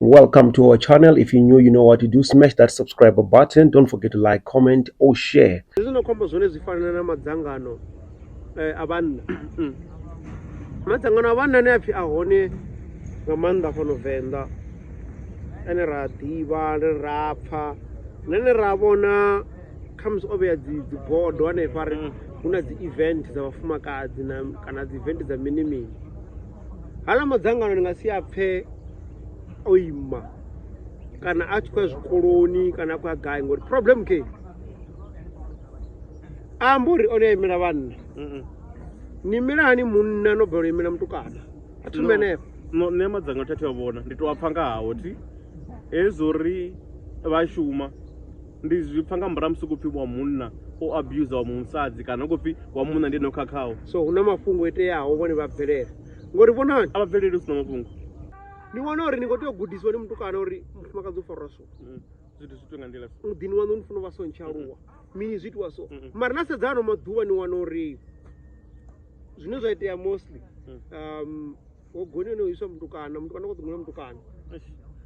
Welcome to our channel. If you're new, you know what to do. Smash that subscribe button. Don't forget to like, comment or share. Hezwi no khombo zwone zwi fana na madzangano a vhanna. Madzangano a vhanna ane a pfhi a hone nga maanḓa fhano Venḓa ane ra a ḓivha ane ra pfha na ane ra vhona khamusi o vhea dzi dzi bodo hanefha ri hu na dzi event dza vhafumakadzi na kana dzi event dza mini mini. Haḽa madzangano ni nga si a pfhe o ima kana a tshi khou ya zwikoloni kana a khou ya gai ngori problem ke a amba uri one a imela vhanna ni imela hani munna no balelwa imela mutukana a thi henefho. No, nṋe madzangano thi a thu a vhona, ndi to a pfha nga hawo thi hezwo uri vha shuma ndi zwi pfha nga murahu musi khou pfhi wa munna o abuse wa musadzi kana hu khou pfhi wa munna ndi ene o khakhaho. So hu na mafhungo o iteaho vhone vha bvelela ngori vhonani a vha bveleli hu si na mafhungo. Ni wana uri ni khou tea u gudisiwa ni mutukana uri mufumakadzi u farwa so, Zwithu zwi itiwe nga nḓila so, muḓini waṋu ni funa u vha so ni tshi aluwa mini zwi itiwa so. Mara na sedza ano maḓuvha ni wana uri zwine zwa itea mostly gogoni hone hu iswa mutukana, mutukana u khou ṱhogomela mutukana.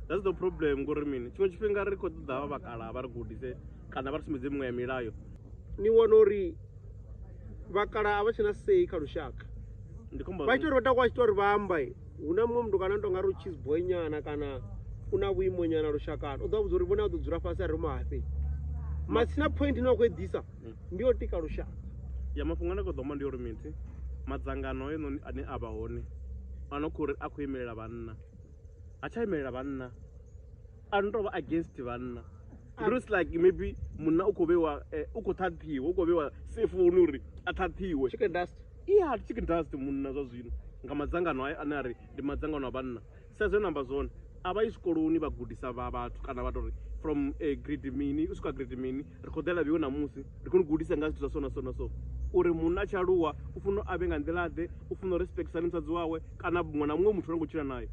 That's the problem ngori mini tshiṅwe tshifhinga ri khou ṱoḓa havha vhakalaha vha ri gudise kana vha ri sumbedze miṅwe ya milayo. Ni wana uri vhakalaha a vha tshena sei kha lushaka, Ndi khombo vha tshi tori vha takuwa tshi tori vha amba hu na muṅwe mutukana a tonga ri cheese boy nyana kana u na vhuimo nyana lushakani, u ḓo vhudza uri vhone a ḓo dzula fhasi a ri mahafhe matsina point ine wa khou i ḓisa ndi yo tika lushaka. Ya mafhungo ane khou ḓo amba ndi uri mini madzangano heinoni ane a vha hone a no khou ri a khou imelela vhanna ha tsha imelela vhanna, a no tou vha against vhanna. Ndi uri it's like maybe munna u khou vheiwa u khou ṱhaṱhiwa, u khou vheiwa sefoni uri a ṱhaṱhiwe. Chicken dust. Iya, chicken dust munna zwa zwino nga madzangano haya ane a ri ndi madzangano a vhanna. Sa zwe nda amba zwone, a vha yi zwikoloni vha gudisa vha vhathu kana vha tori from grade mini u swika grade mini ri khou ḓela vheiwe ṋamusi ri khou ni gudisa nga zwithu zwa so na so na so, uri munna a tshi aluwa u funa a vhe nga nḓila ḓe, u funa u respect hani musadzi wawe kana muṅwe na muṅwe muthu ane khou tshila naye.